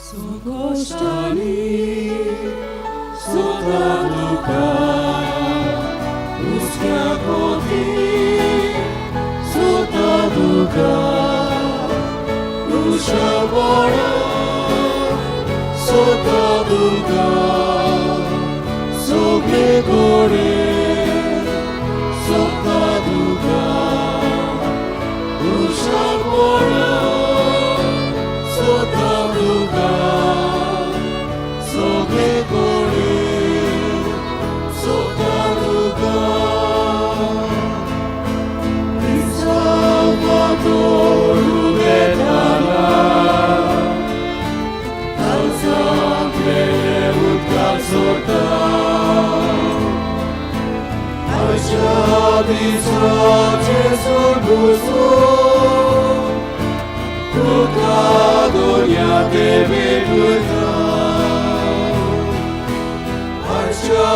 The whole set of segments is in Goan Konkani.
संकश्टांनी सोता तुका हुस्क्या कोती सोता तुका क्रुशापोडा सोता तुका सगळे कडेन सोता तुका क्रुशापोडा सोता तुका सगळे कडेन सोता तुका Salvador उदेताना कालसांतले उदकाक सोडटा आयच्या दिसाचे सोडून तुका दुनिया ते भेटुता आयच्या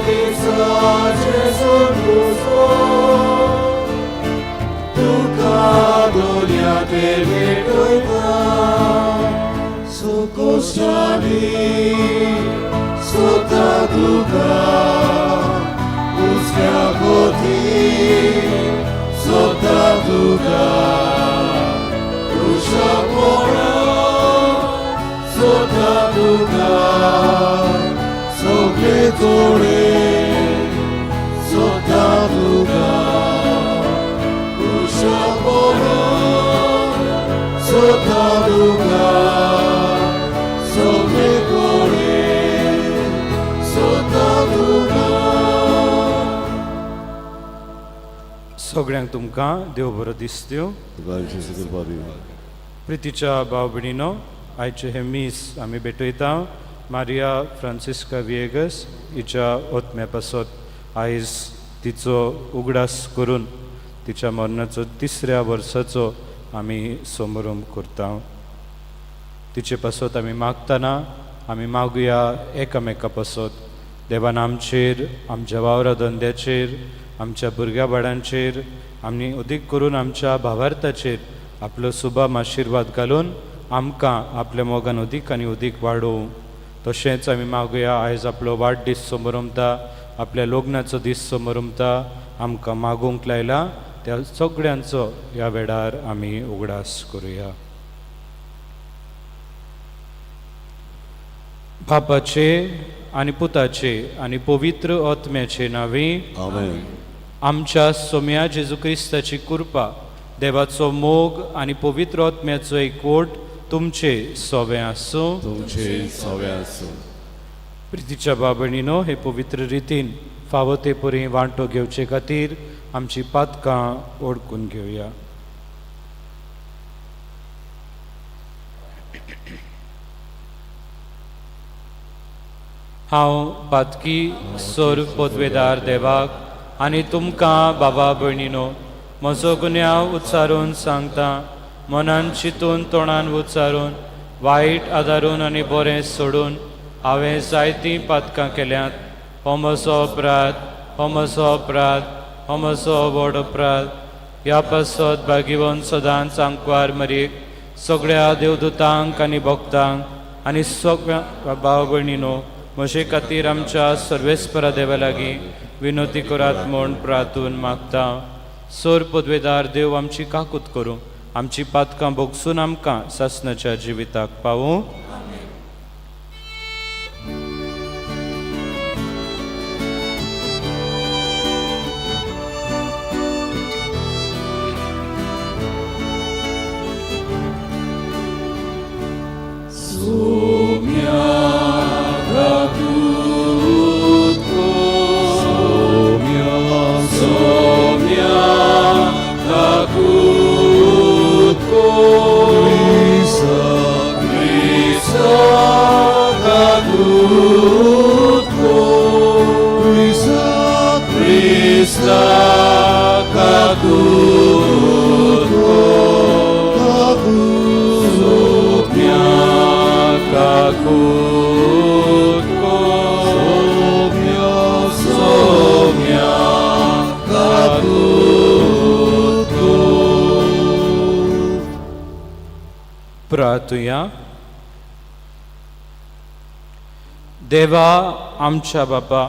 दिसाचे सोडून तुका दुनिया ते भेटुता संकश्टांनी सोता तुका हुस्क्या कोती सोता तुका क्रुशापोडा सोता तुका सगळे कडेन सोता तुका क्रुशापोडा सोता तुका सगळे कडेन सोता तुका. सगळ्यांक तुमकां देव बरो दिसत्यो. तुका जेजू कृपा दिवं. प्रितीच्या भाव भयणीनो, आयचें हें मीस आमी भेटयता मारिया फ्रांसिस्का विएगस हिच्या ओतम्या पासत. आयज तिचो उगडास करून तिच्या मरणाचो तिसऱ्या वर्साचो आमी समारंभ करता. तिचे पासत आमी मागतना आमी मागुया एकामेका पासत. देवान आमचेर, आमच्या वावरा धंद्याचेर, आमच्या भुरग्या बाळांचेर आनी अदीक करून आमच्या भावार्थाचेर आपलो सुबाम आशिर्वाद घालून आमकां आपल्या मोगान अदीक आनी अदीक वाडोवं. तशेंच आमी मागुया, आयज आपलो वाडदीस समरमता, आपल्या लग्नाचो दीस समरमता, आमकां मागूंक लायला त्या सगळ्यांचो ह्या वेळार आमी उगडास करुया. बापाचे आनी पुताचे आनी पवित्र आत्म्याचे नांवी. आमेन. आमच्या सोम्या जेजू क्रिस्ताची कृपा, देवाचो मोग आनी पवित्र आत्म्याचो एकवट तुमचे सोवे आसूं. तुमचे सवे आसूं. प्रितीच्या बाबणीनो, हे पवित्र रितीन फावो ते परी वांटो घेवचे खातीर आमची पातकां ओडकून घेवया. हांव पातकी सोर पदवेदार देवाक आनी तुमकां बाबा भयणीनो म्हजो गुन्यांव उच्चारून सांगता. मनान चिंतून, तोंडान उच्चारून, वायट आदारून आनी बरें सोडून हांवें जायतीं पातकां केल्यांत. हो म्हजो अपराध, हो म्हजो अपराध, हो म्हजो व्हड अपराध. ह्या पासत भागीवन सदांच आंकवार मरीक, सगळ्या देवदूतांक आनी भक्तांक आनी सगळ्या भाव भयणीनो म्हजे खातीर आमच्या सर्वेस्परा देवा लागीं विनोती करात म्हूण प्रार्थून मागता. सोर पदवेदार देव आमची काकूत करूं, आमची पातकां भोगसून आमकां सासणाच्या जिविताक पावूं. प्रार्थुया. देवा आमच्या बापा,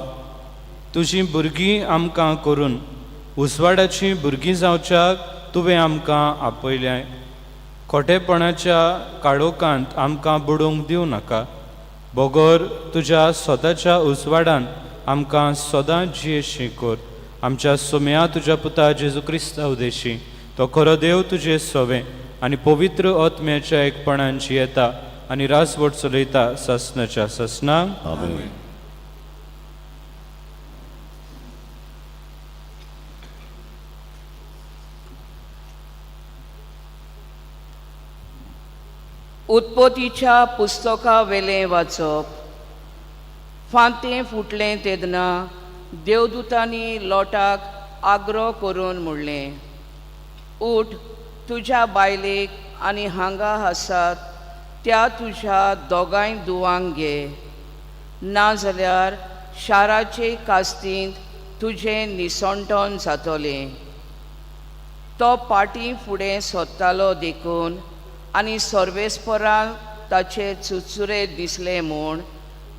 तुजीं भुरगीं आमकां करून उजवाडाचीं भुरगीं जावच्याक तुवें आमकां आपयलें. खोटेपणाच्या काळोखांत आमकां बुडोवंक दिवं नाका, बगर तुज्या स्वताच्या उजवाडान आमकां सदां जियेशी कर. आमच्या सोम्या तुज्या पुता जेजू क्रिस्तांव उदेशी, तो खरो देव तुजे सोवे आनी पवित्र आत्म्याच्या एकपणान जियेता आनी रासवट चलयता ससनाच्या ससनाक. आमेन. उत्पत्तीच्या पुस्तका वेलें वाचप. फांतें फुटलें तेन्ना देवदूतांनी लोटाक आग्रो करून म्हणलें, उठ, तुज्या बायलेक आनी हांगा आसात त्या तुज्या दोगांय दुवांक घे, नाजाल्यार शाराचे कास्तींत तुजें निसणटण जातलें. तो पाटी फुडें सोदतालो देखून आनी सर्वेस्परान ताचे चुचुरे दिसले म्हूण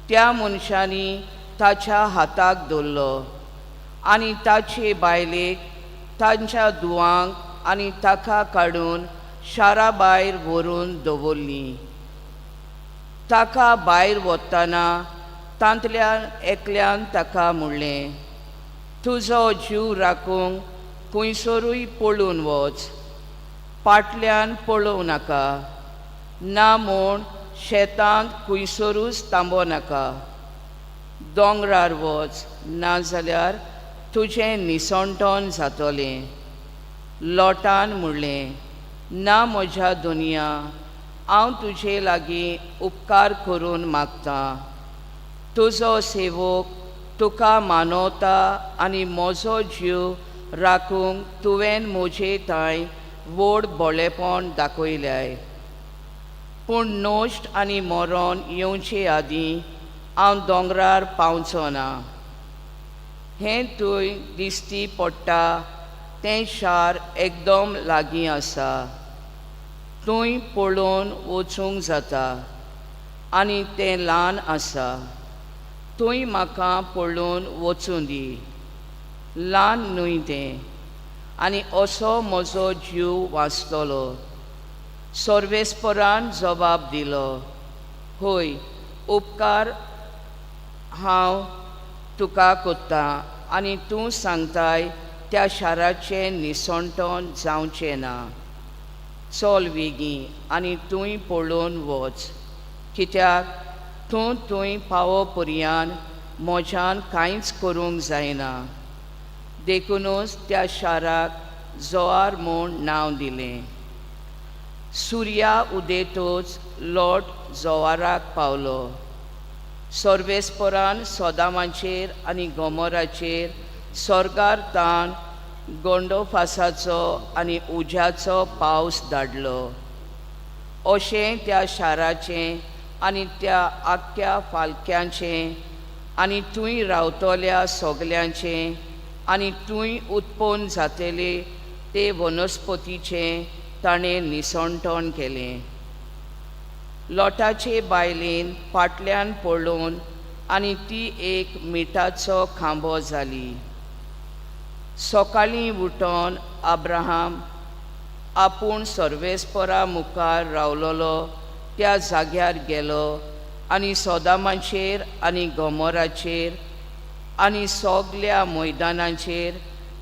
त्या मनशांनी ताच्या हाताक धरलो आनी ताचे बायलेक, तांच्या दुवांक आनी ताका काडून शारा भायर व्हरून दवरलीं. ताका भायर वतना तांतल्या एकल्यान ताका म्हणलें, तुजो जीव राखूंक खंयसरूय पळून वच, पाटल्यान पळोवं नाका, ना म्हूण शेतांत खंयसरूच तांबो नाका, दोंगरार वच, नाजाल्यार तुजें निसणटण जातलें. लोटान म्हणलें, ना म्हज्या दुनिया, हांव तुजे लागीं उपकार करून मागतां, तुजो सेवक तुका मानवता आनी म्हजो जीव राखूंक तुवें म्हजे थंय व्हड बोलेपण दाखयल्याय. पूण नश्ट आनी मरण येवचे आदीं हांव दोंगरार पावचो ना. हें थंय दिश्टी पडटा तें शार एकदम लागीं आसा, थंय पळोवन वचूंक जाता आनी तें ल्हान आसा. थंय म्हाका पळोवन वचूं दी, ल्हान न्हय तें, आनी असो म्हजो जीव वाचतलो. सर्वेस्परान जबाब दिलो, हय, उपकार हांव तुका कोत्तां आनी तूं सांगताय त्या शाराचें निसणटण जावचें ना. चल वेगीं आनी तूंय पळोवन वच, कित्याक तूं थंय पावो पर्यान म्हज्यान कांयच करूंक जायना. देखुनूच त्या शाराक जोआर म्हूण नांव दिलें. सुर्या उदेतच लोट जोवाराक पावलो. सर्वेस्परान सोदामाचेर आनी गोमोराचेर स्वर्गार ताण गोंडोफासाचो आनी उज्याचो पावस धाडलो. अशें त्या शाराचें आनी त्या आख्ख्या फालक्यांचें आनी थंय रावतल्या सगल्यांचें आनी थंय उत्पन्न जातले ते वनस्पतीचें ताणें निसणटण केलें. लोटाचे बायलेन फाटल्यान पळोवन आनी ती एक मिठाचो खांबो जाली. सकाळीं उठोन अब्राहम आपूण सर्वेस्परा मुखार रावलोलो त्या जाग्यार गेलो आनी सोदामाचेर आनी गोमोराचेर आनी सगल्या मैदानाचेर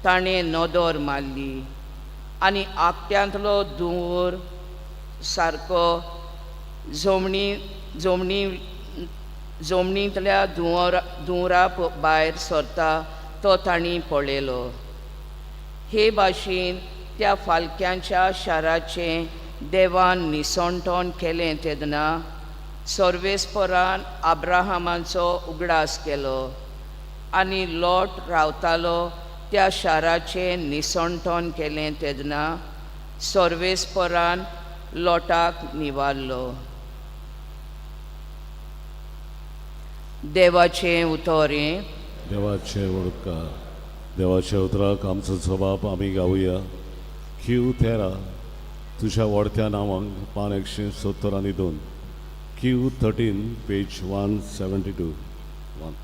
ताणें नदर मारली आनी आकट्यांतलो धुंवर सारको जमनी जमनी जमनींतल्या धुंवरा भायर सरता तो तांणी पळयलो. हे भाशेन त्या फालक्यांच्या शाराचें देवान निसणटण केलें तेन्ना सर्वेस्परान अब्राहमाचो उगडास केलो आनी लोट रावतालो त्या शाराचें निसणटण केलें तेन्ना सर्वेस्परान लोटाक निवारलो. देवाचें उतर हें. देवाचे वडकार, देवाच्या उतराक आमचो जबाब आमी गावया. क्यू 13, तुज्या वडत्या नांवांक, पान 172, Q 13, page 172. 1.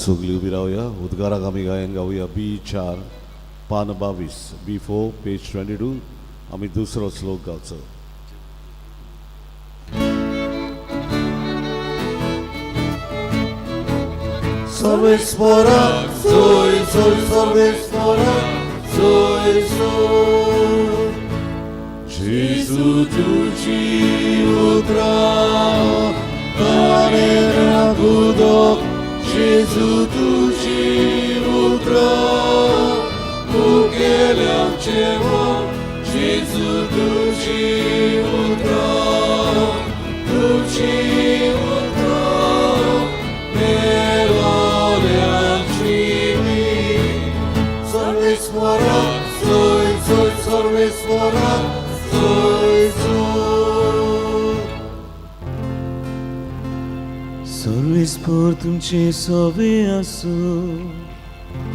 सगळी उबी रावया. उद्गाराक आमी गायन गावया बी 4 पान 22, B4 page 22. आमी दुसरो श्लोक गावचो. सर्वेस्परा सोय सोय सर्वेस्परा सोय सोय जेजू तुजी उतरां ताणें उदक जेजू तुजी उतरां मुगेल्याचें मन जेजू तुजी उतरां तुजी उतरां मेलोल्याची सर्वेस्परा सोय सोय सर्वेस्परा सोय सोय सर्वेस्पर तुमचे सोवे आसूं.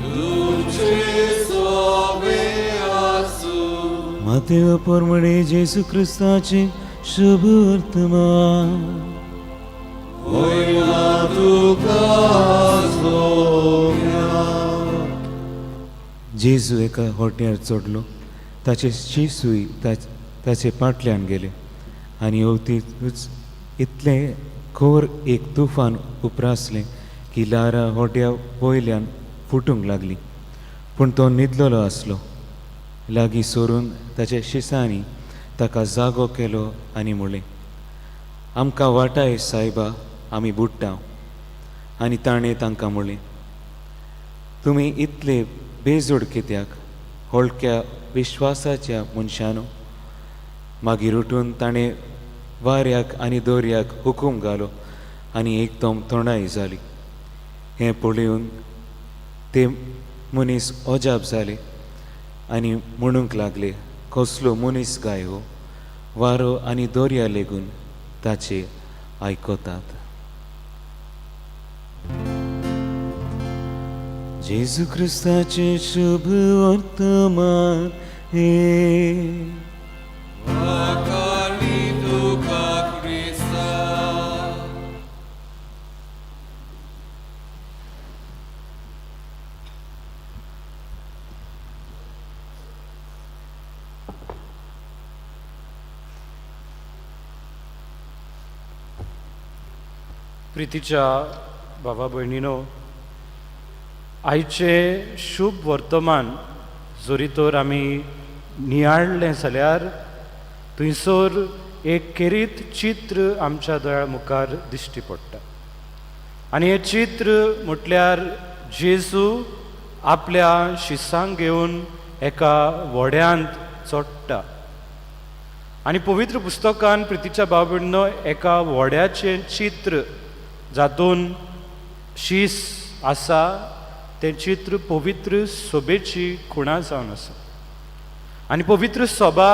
तुमचे सोवे आसूं. मातेव परमळे जेजू क्रिस्ताचे शुभ वर्तमान. वयला तुका सोम्या. जेजू एका होट्यार चडलो. ताचे शिसूय ताचे पाटल्यान गेले आनी अवतीच इतलें खोर एक तुफान उप्रासलें की ल्हारां होट्या वयल्यान फुटूंक लागली. पूण तो न्हिदलेलो आसलो. लागीं सरून ताच्या शिसांनी ताका जागो केलो आनी म्हणलें, आमकां वाटाय सायबा, आमी बुडटा. आनी ताणें तांकां म्हणलें, तुमी इतले बेजोड कित्याक, हळक्या विश्वासाच्या मनशानो. मागीर उठून ताणें वाऱ्याक आनी दर्याक हुकूम घालो आनी एकदम थंडाय जाली. हें पळोवन ते मनीस अजाप जाले आनी म्हणूंक लागले, कसलो मनीस गाय हो, वारो आनी दर्या लेगून ताचे आयकतात. जेजू क्रिस्ताचें शुभ वर्तमान हें. प्रितीच्या भावा भयणीनो, आयचें शुभ वर्तमान जरी तर आमी नियाळ्ळें जाल्यार थंयसर एक खेरीत चित्र आमच्या दोळ्या मुखार दिश्टी पडटा. आनी हें चित्र म्हटल्यार जेजू आपल्या शिसांक घेवन एका व्हड्यांत चडटा. आनी पवित्र पुस्तकान प्रितीच्या भाव भयणीनो एका व्हड्याचें चित्र जातून शीस आसा तें चित्र पवित्र सोबेची खुणा जावन आसा. आनी पवित्र सोबा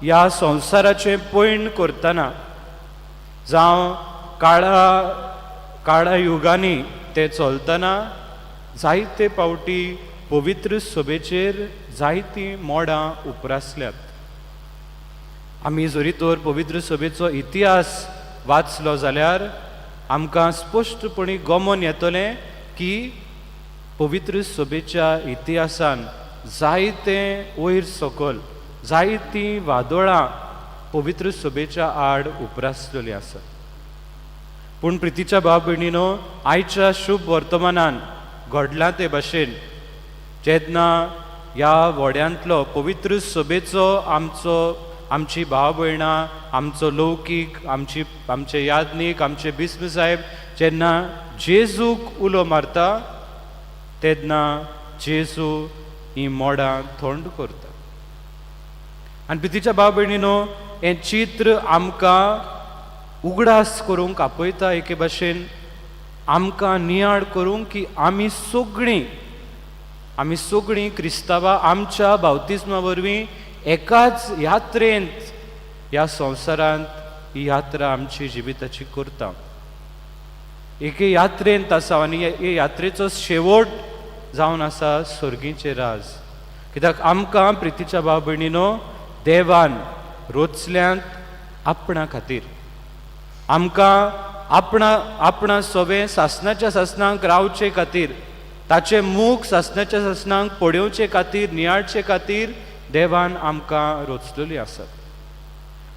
ह्या संवसाराचें पयण करतना जावं काळा काळा युगांनी तें चलतना जायते फावटी पवित्र सोबेचेर जायतीं मोडां उप्रासल्यात. आमी जरी तर पवित्र सभेचो इतिहास वाचलो जाल्यार आमकां स्पश्टपणी गमन येतलें की पवित्र सभेच्या इतिहासान जायतें वयर सकल जायतीं वादळां पवित्र सभेच्या आड उप्रासलेलीं आसात. पूण प्रितीच्या भाव भयणीनो, आयच्या शुभ वर्तमानान घडलां ते भाशेन जेन्ना ह्या व्हड्यांतलो पवित्र सभेचो आमचो आमची भाव भयणां, आमचो लौकीक, आमची आमचे यादनीक, आमचे बिस्म साहेब जेन्ना जेजूक उलो मारता तेन्ना जेजू ही मोडां थंड करता. आनी प्रितीच्या भाव भयणीनो, हें चित्र आमकां उगडास करूंक आपयता, एके भाशेन आमकां नियाळ करूंक की आमी सगळीं क्रिस्तांवां आमच्या बावतिज्मा वरवीं एकाच यात्रेंत ह्या संवसारांत ही यात्रा आमची जिविताची करता. एके यात्रेंत आसा आनी हे यात्रेचो शेवट जावन आसा सर्गीचें राज. कित्याक आमकां प्रितीच्या भाव भयणीनो देवान रोचल्यांत आपणा खातीर, आमकां आपणा आपणा सोबें सासनाच्या सासनाक रावचे खातीर, ताचें मूख सासनाच्या सासनाक पळोवचे खातीर, नियाळचे खातीर देवान आमकां रोचलेली आसात.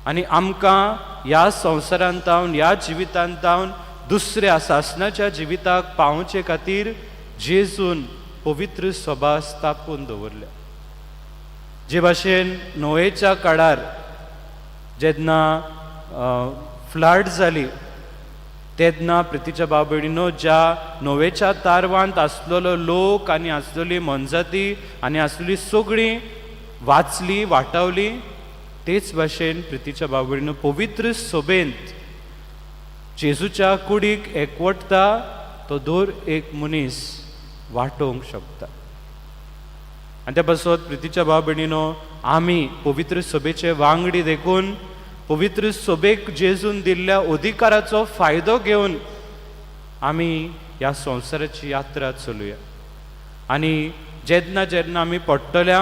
आनी आमकां ह्या संवसारांत ह्या जिवितांत दुसऱ्या सासनाच्या जिविताक पावोवचे खातीर जेजून पवित्र सभा स्थापून दवरल्या. जे भाशेन नोयेच्या काळार जेन्ना फ्लड जाली तेन्ना प्रितीच्या भाव भयणीनो ज्या नोवेच्या तारवांत आसलेलो लोक आनी आसलेली मोनजाती आनी आसलेली सगळीं वाचली वाटावली, तेच भाशेन प्रितीच्या भाव भयणीनो पवित्र सभेंत जेजूच्या कुडीक एकवटता तो दर एक मनीस वाटोवंक शकता. आनी त्या पासत प्रितीच्या भाव भयणीनो आमी पवित्र सभेचे वांगडी देखून पवित्र सभेक जेजून दिल्ल्या अधिकाराचो फायदो घेवन आमी ह्या संवसाराची यात्रा चलुया. आनी जेन्ना जेन्ना आमी पडटल्या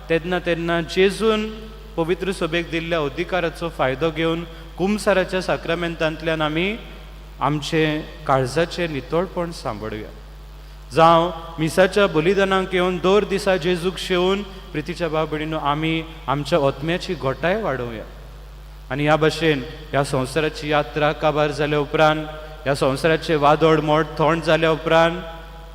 तेन्ना तेन्ना जेजून पवित्र सभेक दिल्ल्या अधिकाराचो फायदो घेवन कुमसाराच्या साक्रामेंतांतल्यान आमी आमचें काळजाचें नितळपण सांबाळुया. जावं मिसाच्या बलिदानाक येवन दर दिसा जेजूक शेवून प्रितीच्या भाव भयणीनो आमी आमच्या आत्म्याची घटाय वाडोवया. आनी ह्या भाशेन ह्या संवसाराची यात्रा काबार जाल्या उपरांत, ह्या संवसाराचें वादळ मोड थंड जाल्या उपरांत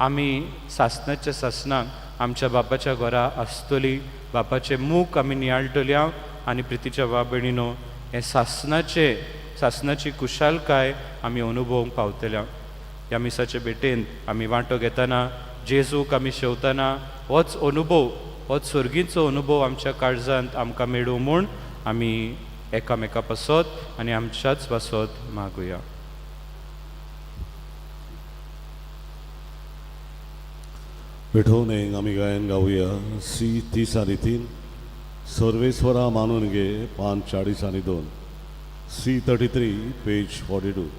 आमी सासनाच्या सासनाक आमच्या बापाच्या घरा आसतली, बापाचें मूख आमी नियाळटली आनी प्रितीच्या भाव भयणीनो हें सासनाचें सासनाची कुशालकाय आमी अनुभवूंक पावतल्या. ह्या मिसाचे भेटेंत आमी वांटो घेतना जेजूक आमी शेवतना होच अनुभव, होच सर्गीचो अनुभव आमच्या काळजांत आमकां मेळूं म्हूण आमी एकामेका पासत आनी आमच्याच पासत मागुया. पेठोवणेक आमी गायन गावया सी 30 आनी 3, सर्वेस्वरा मानून घे पान 40 आनी 2, सी 33 पेज 42.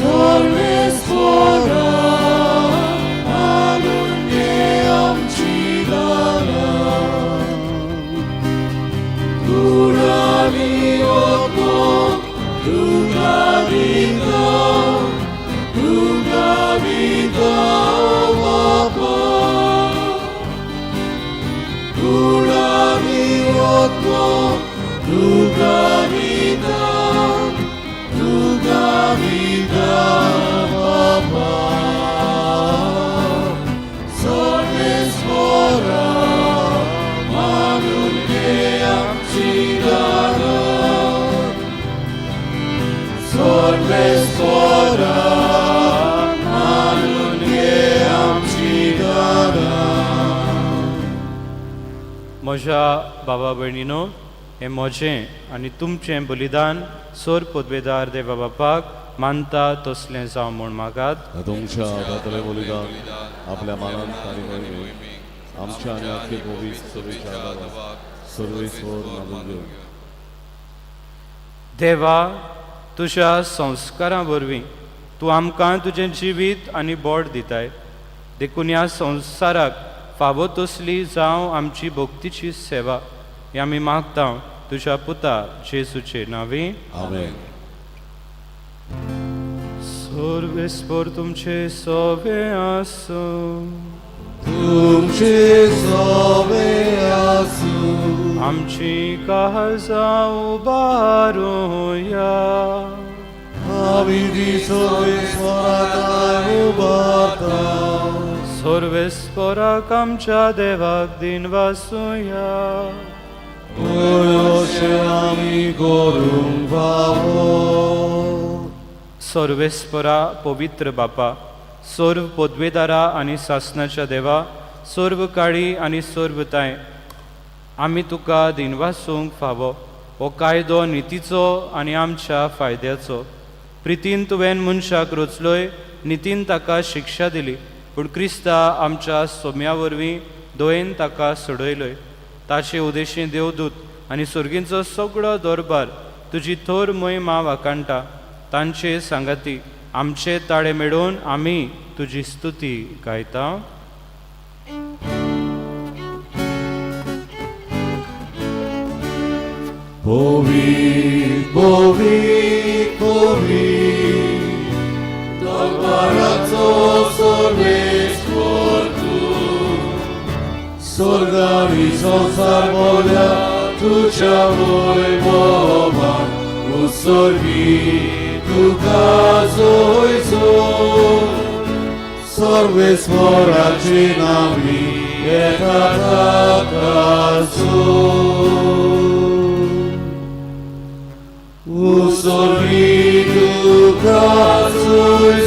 सर्वेस्वरा मानून घे आमची सर्वेस्पोरा मानून घे आमची गारां. म्हज्या बाबा भयणीनो, हें म्हजें आनी तुमचें बलिदान सोर पदवेदार देवा बापाक मानता तसलें जावं म्हूण मागात. तुमच्या हातांतलें बलिदान आपल्या मानान आनी मोहिमेक आमच्या आनी आख्खे पवित्र सभेच्या आदाराक सर्वेस्वर मानून घेवं. देवा, तुज्या संस्कारां वरवीं तूं आमकां तुजें जिवीत आनी बोट दिताय, देखून ह्या संवसाराक फावो तसली जावं आमची भक्तीची सेवा, ही आमी मागता तुज्या पुता जेजूचे नांवी. आमेन. सर्वेस्पर तुमचे सवे आसूं. तुमचे सोबे आसूं. आमची काळजां उबारुया. आमी ती सर्वेस्वराक उबारता. सर्वेस्पराक आमच्या देवाक दिन वासुया. अशें आमी करूंक फावो. सर्वेस्परा, पवित्र बापा, सर्व पदवेदारा आनी सासनाच्या देवा, सर्व काळी आनी सर्वताय आमी तुका दिनवासूंक फावो. हो कायदो नितीचो आनी आमच्या फायद्याचो. प्रितीन तुवें मनशाक रचलोय, नितीन ताका शिक्षा दिली, पूण क्रिस्ता आमच्या सोम्या वरवीं दयेन ताका सोडयलोय. ताचे उदेशी देवदूत आनी सर्गींचो सगळो दरबार तुजी थोर महिमा वाखाणटा. तांचे सांगाती आमचे ताळे मेळोवन आमी तुजी स्तुती गायता. पवित्र, पवित्र, पवित्र, दरबाराचो सर्वेस्पर तूं. स्वर्ग आनी संवसार भरल्या तुज्या वैभवान. उत्सर्गी तुका जय. सर्वेस्पराचे नावी येता ताका जोय. उत्सर्गी तुका जय.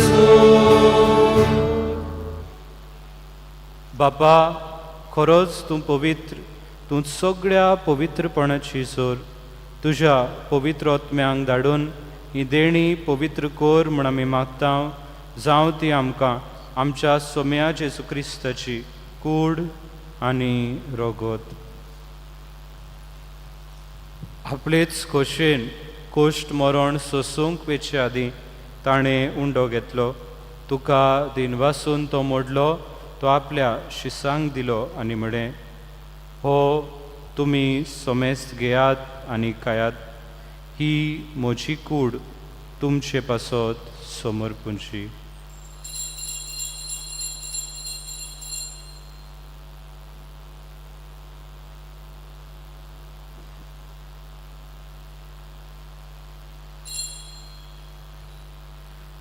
बापा, खरोच तूं पवित्र, तूं सगळ्या पवित्रपणाची सोर. तुज्या पवित्र आत्म्यांक धाडून ही देणी पवित्र कोर म्हूण आमी मागता. जावं ती आमकां आमच्या सोम्या जेजू क्रिस्ताची कूड आनी रगत. आपलेच खोशेन कोश्ट मरण सोसूंक वेचे आदीं ताणें उंडो घेतलो, तुका दिनवासून तो मोडलो, तो आपल्या शिसांक दिलो आनी म्हळें, हो तुमी समेस्त घेयात आनी खायात. ही म्हजी कूड तुमचे पासत समर्पूंची.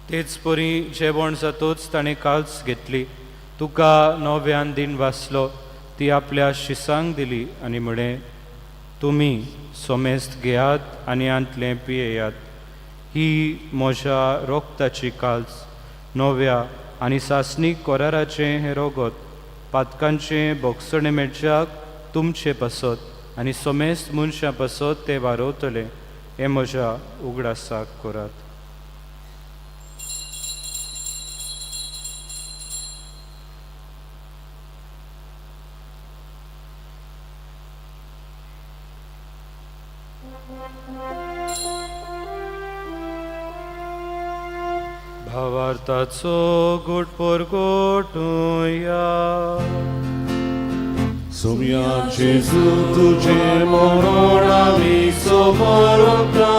तेच परी जेवण जातूच ताणें काल्स घेतली, तुका नव्यान दिन वाचलो, ती आपल्या शिसांक दिली आनी म्हळें, तुमी समेस्त घेयात आनी हांतलें पियेयात. ही म्हज्या रोगताची काल्स, नव्या आनी सासणीक कराराचें हें रोगत. पातकांचें भोगसणें मेळच्याक तुमचे पासत आनी समेस्त मनशां पासत तें वारवतलें. हें म्हज्या उगडासाक करात. भावार्थाचो गोट परगोटुया. सोम्या जेजू, तुजें मरण आमी समर्पता,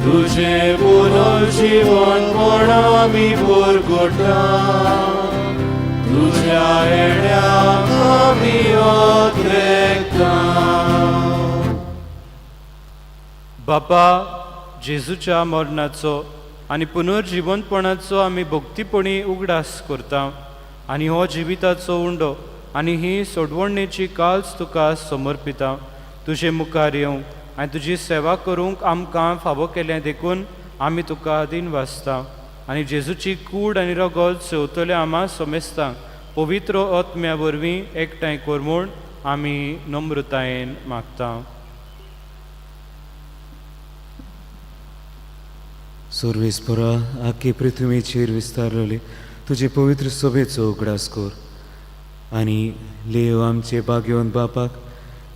तुजें पुनर्जीवनपण आमी परगटा. तुज्या येण्याक आमी अत्रेकता. बापा, जेजूच्या मरणाचो आनी पुनर्जिवंतपणाचो आमी भक्तीपणी उगडास करता आनी हो जिविताचो उंडो आनी ही सोडवणेची काल्स तुका समर्पिता. तुजे मुखार येवंक आनी तुजी सेवा करूंक आमकां फावो केलें देखून आमी तुका दिनवासता आनी जेजूची कूड आनी रगत सेवतल्या आमा समेस्तांक पवित्र आत्म्या वरवीं एकठांय कर म्हूण आमी नम्रतायेन मागता. सर्वेस्परा आख्खे पृथ्वीचेर विस्तारलेले तुजे पवित्र सभेचो उगडास कर आनी लेव आमचे भाग्यवंत बापाक,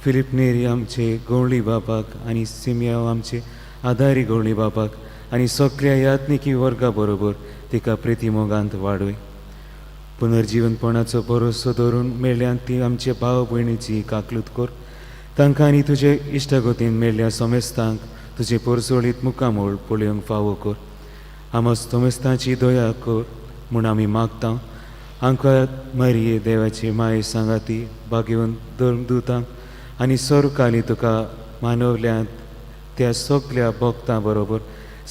फिलीप नेरी आमचे गवळी बापाक आनी सिमयाव आमचे आदारी गवळी बापाक आनी सगळ्या यात्निकी वर्गा बरोबर तिका प्रिती मोगांत वाडय. पुनर्जीवनपणाचो भरोसो धरून मेळ्ळ्यान ती आमचे भाव भयणीची काकलूत कर. तांकां आनी तुजे इश्टागतीन मेळ्ळ्या समेस्तांक तुजे पोरसोळीत मुखामोळ पळोवंक फावो कर. आमस समेस्तांची दया कर म्हूण आमी मागता. आमकां मारिये देवाची माये सांगाती भाग्यवंत धर्मदुतांक आनी सर्वकाली तुका मानवल्यांत त्या सगल्या भक्तां बरोबर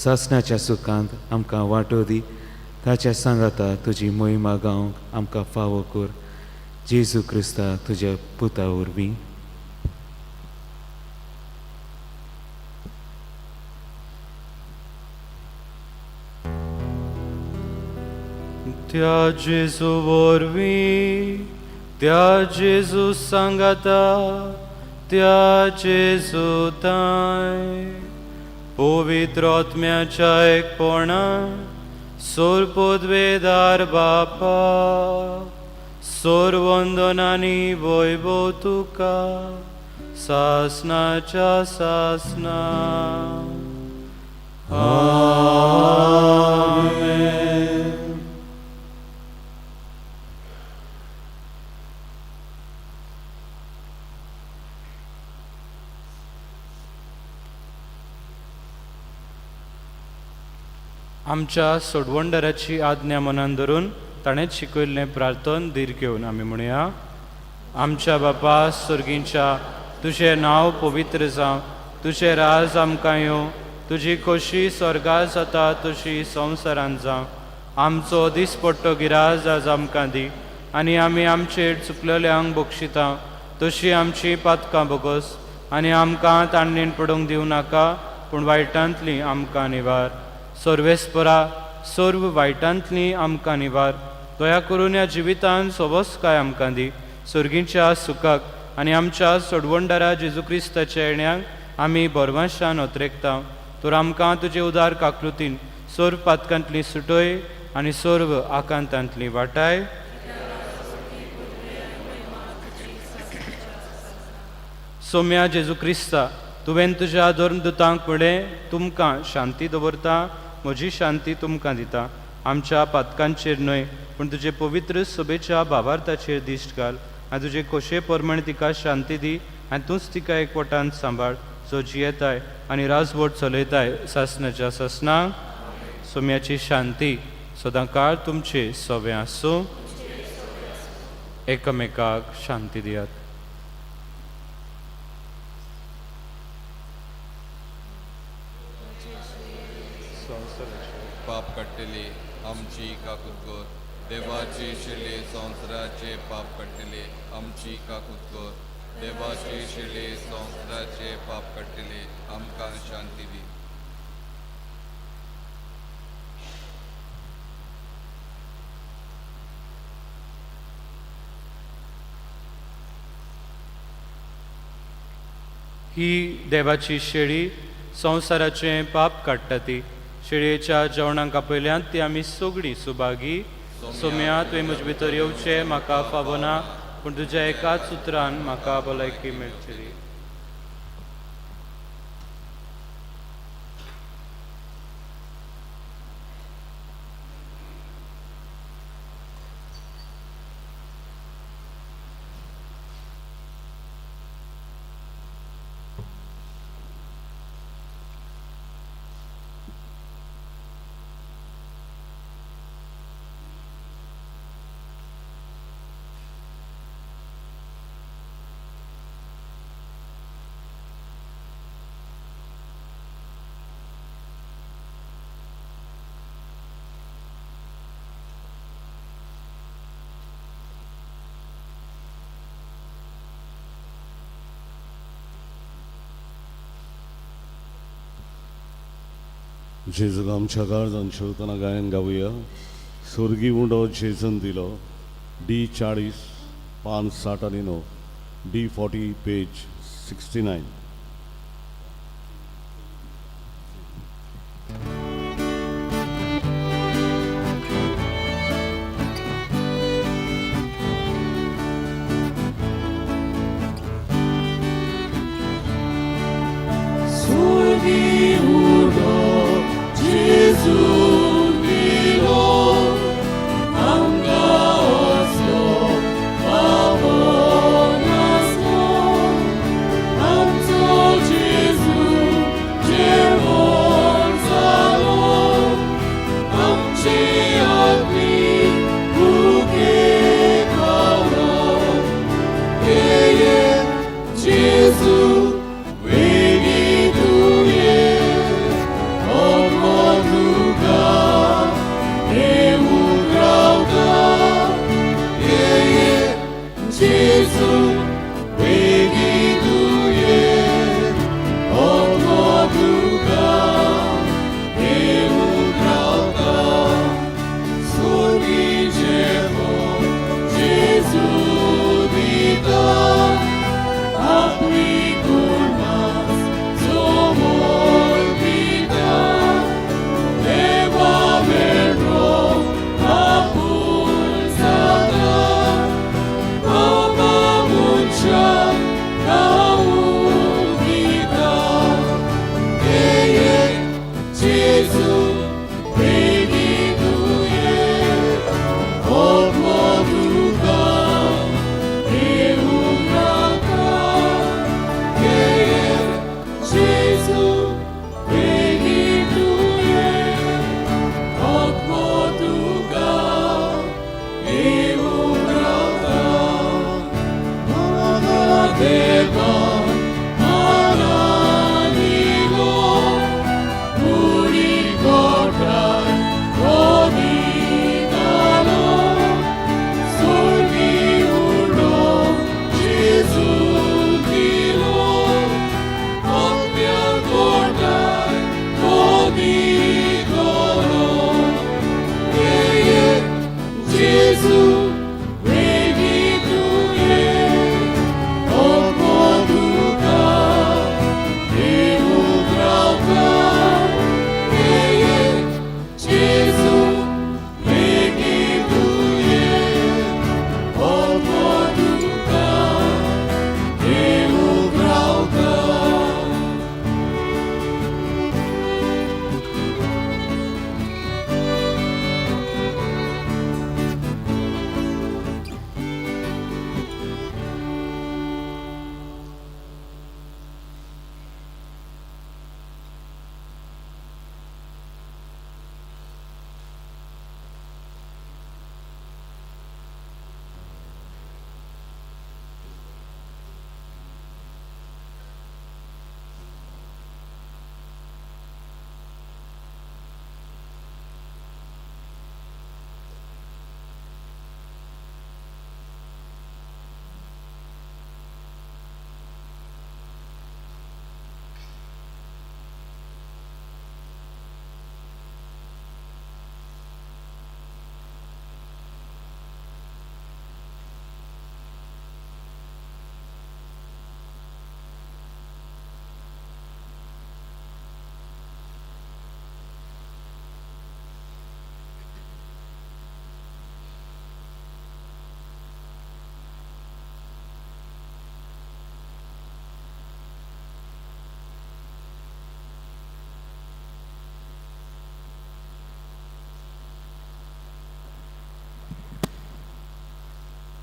सासणाच्या सुखांत आमकां वांटो दी. ताच्या सांगाता तुजी मोहिमा गावंक आमकां फावो कर. जेजू क्रिस्ता तुज्या पुता वरवीं. त्या जेजू वरवीं, त्या जेजू सांगाता, त्या जेजू ताय पवित्र आत्म्याच्या एकपणान सोरपोदवेदार बापा सोरवंदनानी वैभव तुका सासनाच्या सासना. आमेन. आमच्या सोडवणदाराची आज्ञा मनान धरून ताणें शिकयल्लें प्रार्थन धीर घेवन आमी म्हणया. आमच्या बापा सर्गींच्या, तुजें नांव पवित्र जावं, तुजें राज आमकां येवं, तुजी खोशी स्वर्गार जाता तशी संवसारांत जावं. आमचो दिसपट्टो गिराज आज आमकां दी आनी आमी आमचेर चुकलेल्यांक बक्षिता तशी आमची पातकां बोगस आनी आमकां तांडणेन पडूंक दिवं नाका, पूण वायटांतली आमकां निवार. सर्वेस्परा सर्व वायटांतली आमकां निवार. दया करून ह्या जिवितान सोबसकाय आमकां दी. सर्गीच्या सुखाक आनी आमच्या सोडवणदारा जेजू क्रिस्ताच्या येण्याक आमी भरवंशान अत्रेकता. तर आमकां तुजे उदार काकृतीन सर्व पातकांतली सुटय आनी सर्व आकांतांतली वाटाय. सोम्या जेजू क्रिस्ता, तुवें तुज्या धर्मदुतांक म्हणलें, तुमकां शांती दवरता, म्हजी शांती तुमकां दिता. आमच्या पातकांचेर न्हय पूण तुजे पवित्र सभेच्या भावार्थाचेर दिश्ट घाल आनी तुजे खोशये प्रमाणे तिका शांती दी आनी तूंच तिका एकवटान सांबाळ, जो जियेताय आनी राजवट चलयताय सासनाच्या सासनाक. सोम्याची शांती सदांकाळ तुमचे सवे आसूं. एकामेकाक शांती दियात. पाप काडटली आमची काकूत कर. देवाची शिले संवसाराचे पाप काडटले आमची काकूत कर. देवाची शिले संवसाराचे पाप काडटले आमकां शांती दी. ही देवाची शेळी संवसाराचें पाप काडटा ती. शेळयेच्या जेवणाक आपयल्यांत ती आमी सगळीं सुभागी. सोम्या, तुवें म्हजे भितर येवचें म्हाका फावना, पूण तुज्या एकाच उतरान म्हाका भलायकी मेळटली. जेजूक आमच्या काळजान शेवतना गायन गावया. स्वर्गी उंडो जेजून दिलो, डी 40, पान 69, डी 40, पेज 69.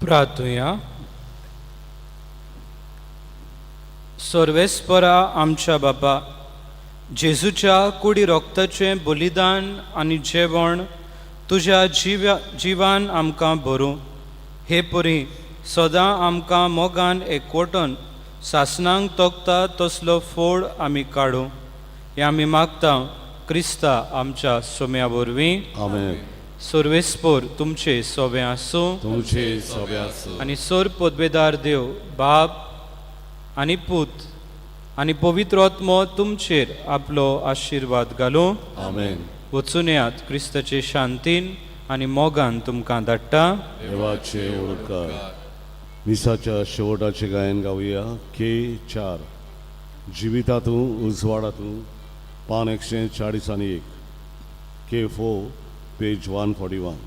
प्रार्थुया. सर्वेस्परा आमच्या बाबा, जेजूच्या कुडी रोगताचें बलिदान आनी जेवण तुज्या जिवान आमकां भरूं, हे परी सदां आमकां मोगान एकवटून सासणांक तोखता तसलो फोड आमी काडूं, हें आमी मागता क्रिस्ता आमच्या सोम्या वरवीं. आमेन. सर्वेस्पोर तुमचे सोबें आसूं, तुमचे सोबें आसूं. आनी सोर पदवेदार देव बाप आनी पूत आनी पवित्र आत्मो तुमचेर आपलो आशिर्वाद घालूं. आमेन. वचून येयात, क्रिस्ताचे शांतीन आनी मोगान तुमकां धाडटा. देवाचे उपकार. मिसाच्या शेवटाचे गायन गावया के 4 जिवितातूं उजवाडातूं पान 141 के 4 पेज 141.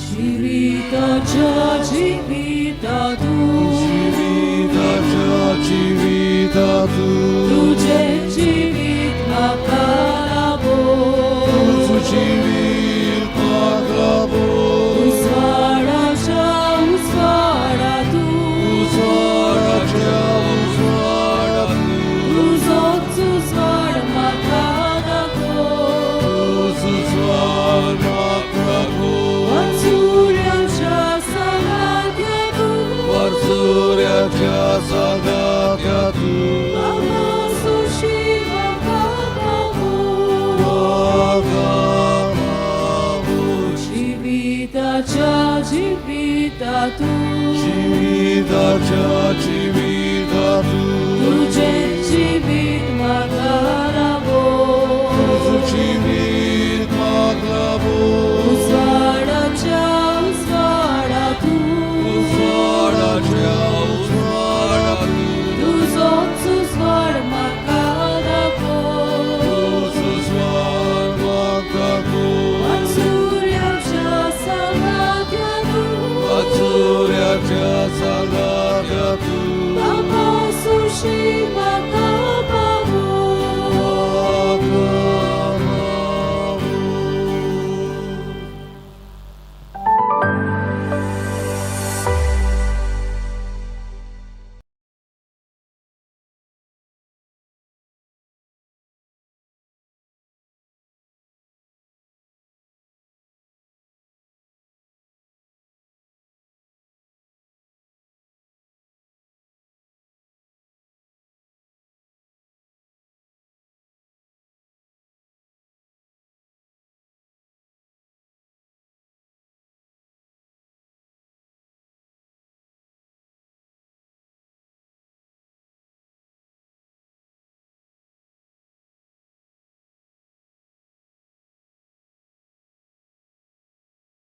जिविताच्या जिविता तूं जिविताच्या जिविता तूं तुझे जिवीत म्हाका लाभो तुझं जिवीत म्हाका लाभो उजवाडाच्या उजवाडा तूं उजवाडाच्या उजवाडा तूं तुजोच उजवाड म्हाका दाखो तुझं उजवाड म्हाका दाखो वाचुऱ्याच्या सांगात्या तूं वरसुऱ्याच्या सांगात्या तूं आवाजोशी म्हाका पावो म्हाका पावो. जिविताच्या जिविता तूं जिविताच्या जिविता